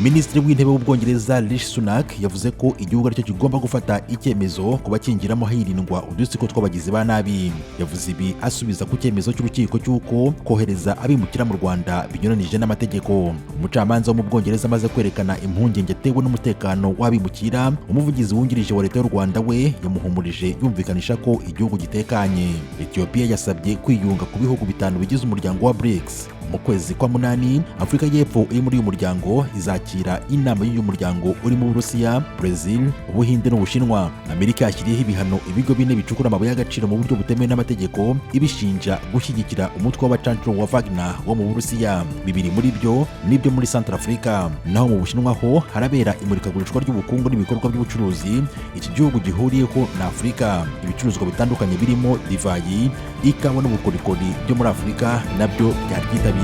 Minisitiri w'Intebe w'Ubwongereza Rishi Sunak yavuze ko igihugu aricyo kigomba gufata icyemezo ku bakinjiramo, hirindwa udutsiko tw'abagizi ba nabi. Yavuze ibi asubiza ku cyemezo cy'urukiko cy'uko kohereza abimukira mu Rwanda binyuranije n'amategeko. Umucamanza wo mu Bwongereza amaze kwerekana impungenge atewe n'umutekano w'abimukira, umuvugizi wungirije wa Leta y'u Rwanda we yamuhumurije, yumvikanisha ko igihugu gitekanye. Ethiopia yasabye kwiyunga ku bihugu bitanu bigize umuryango wa BRICS. Mu kwezi kwa munani, Afurika y'Epfo iri muri uyu muryango izakira inama y'uyu muryango urimo Uburusiya, Brazil, Ubuhinde n'Ubushinwa. Amerika yashyiriyeho ibihano ibigo bine bicukura amabuye y'agaciro mu buryo butemewe n'amategeko, ibishinja gushyigikira umutwe w'abacancuro wa Wagner wo mu Burusiya. Bibiri muri byo nibyo muri Centrafrica. Naho mu Bushinwa ho harabera imurikagurishwa ry'ubukungu n'ibikorwa by'ubucuruzi iki gihugu gihuriyeho na Afurika. Ibicuruzwa bitandukanye birimo divayi, ikawa n'ubukorikori byo muri Afurika nabyo byaryitabiriye.